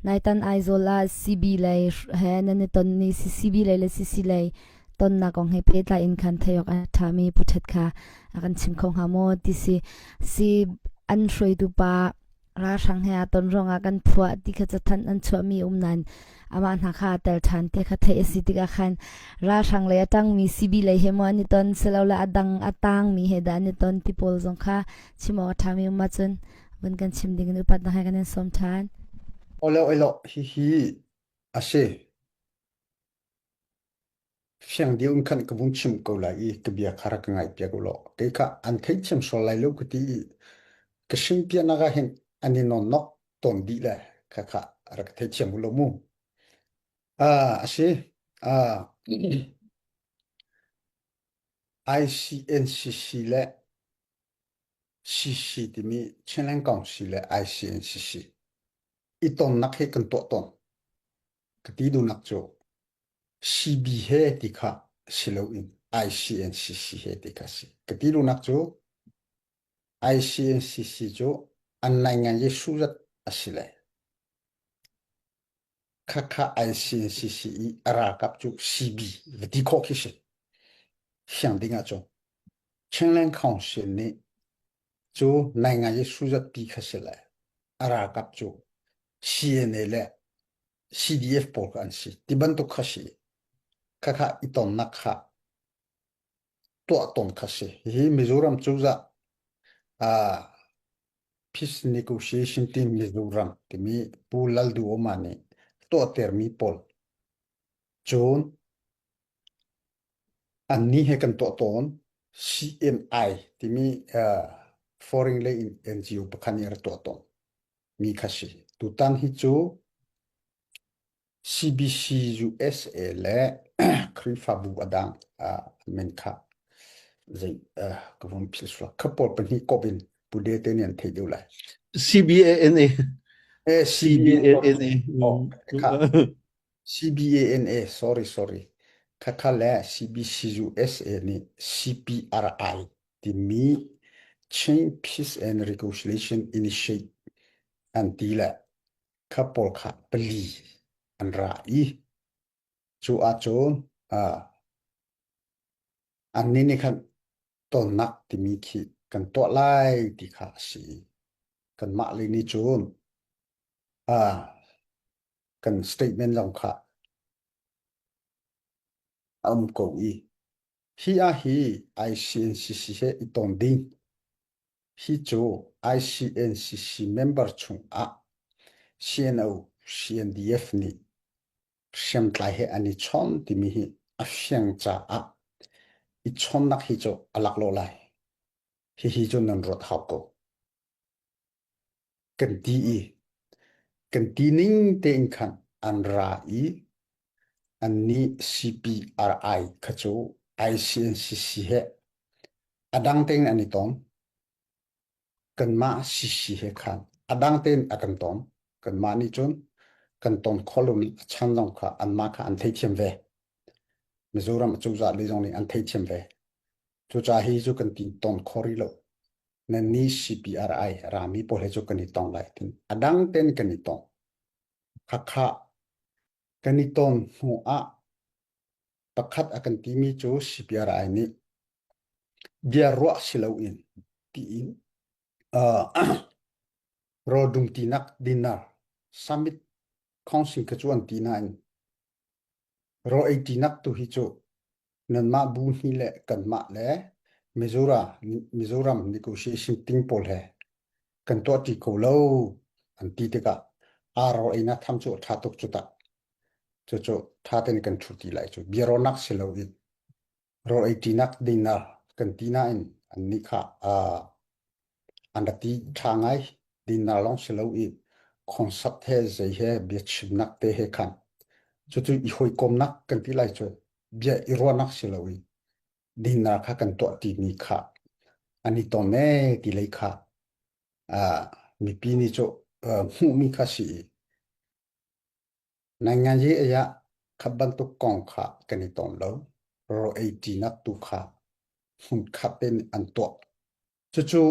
Naitan Aizawl ah CB lei he nan i ton ni CCB lei le CC lei tonnak kong he pehtlai in khan theih awk a ṭhami Pu Ṭhet kha a kan chim kho hnga maw ti si. Si an hruaitu pa ralhrang he aa ton ruangah kan phuah ti kha cathanh an chuahmi um nain amah hna kha aa tel ṭhan ti kha theih a si tikah khan ralhrang lei a ṭangmi CB lei he maw an i ton silole a dang a tangmi he dah an i ton ti pawl zong kha chim awk a ṭhami um ahcun vun kan chim ding in upatnak he kan in sawm ṭhan. Olo olo hihi a si. Fiang deuh in khan ka vung chim ko lai i ka bia kha rak ka ngaihpiak u law kei kha an theihthiam sual lai lo ka ti i ka hrimpiahnak ah hin an i nawnnok tawn dih le khakha rak theithiam u law mu. Ah, a si. Ah, ICNCC le CC timi Chinland Council le ICNCC i tonnak hi kan tuah tawn. Ka ti duhnak cu CB he ti kha si loin ICNCC he ti kha si. Ka ti duhnak cu ICNCC cu an naingan Jesuh zat a si le khakha ICNCC i a ralkap cu CB va ti khawh khi si. Siang ding ahcun Chinland Council nih cu naingan Jesuh zat pi kha si le a ralkap cu CNA le CDF pawl kha an si. Ti bantuk kha si. Khakha i tonnak kha tuah ton kha si. Hihi Mizoram cozah uh, Peace Negotiation Team Mizoram timi Pu Lalduhoma nih tuahtermi pawl cun annih he kan tuah tawn CNI timi uh, foreign lei NGO pakhat nih a rak tuah tawn. mi kha si. Tutan hi cu CBC USA le Khrihfabu a dang uh, min kha zei uh, ka vun philh sual. Kha pawl pahnih kop in Pu De te nih an theih deuh lai. CBANA. Eh, CBANA. Oh, kha. CBANA, sorry, sorry. Khakha le CBC USA nih CPRI timi Chin Peace and Reconciliation Initiative an ti le kha pawl kha pali an ra i cu ahcun uh, annih nih khan tonnak timi khi kan tuah lai ti kha a si. Kanmah lei nih cun uh, kan statement zong kha a um ko i Hi ah hi ICNCC he i ton ding. Hi cu ICNCC member chungah CNO, CNDF nih hriamtlai he an i chawn timi hi a fiang caah i chawnnak hi cu a laklawh lai. Hihi cu nan ruat hau ko. Kan ti i kan ti ning tein khan an ra i annih CPRI kha cu ICNCC he a dang tein an i ton. Kanmah CC he khan a dang tein a kan ton. Kanmah nih cun kan ton khawh lomi a chan zong kha anmah kha an theithiam ve. Mizoram acozah lei zong nih an theithiam ve. Cucaah hi cu kan ti ton kho rih lo. Nannih CPRI rami pawl he cu kan i tong lai tin a dang tein kan i tong. Khakha kan i ton hnu ah pakhat a kan timi cu CPRI nih bia ruah si loin tiin uh, rawl dumtinak dinner summit council ka cu an ti nain rawl ei tinak tu hi cu nanmah bu hnih le kanmah le Mizoram, Mizoram negotiation ting pawl he kan tuahṭi ko lo an ti tikah aa ro einak tham cu a ṭha tuk cu tah. Cucu ṭha tein kan ṭhu ti lai cu biarawnak si loin rawl ei ṭinak dinner kan ti nain annih kha uh, an rak ti ṭha ngai. Dinner lawng si lo i concert he zei he biachimnak te he khan cucu i hawikomnak kan ti lai cu bia i ruahnak si lo i dinner kha kan tuah timi kha an i ton ee ti lei kha uh, mipi nih cu uh, hmuhmi kha si i Nainganyi ah kha bantuk kong kha kan i ton lo. Rawl ei ṭinak tu kha hmunkhat in an tuah. Cucu.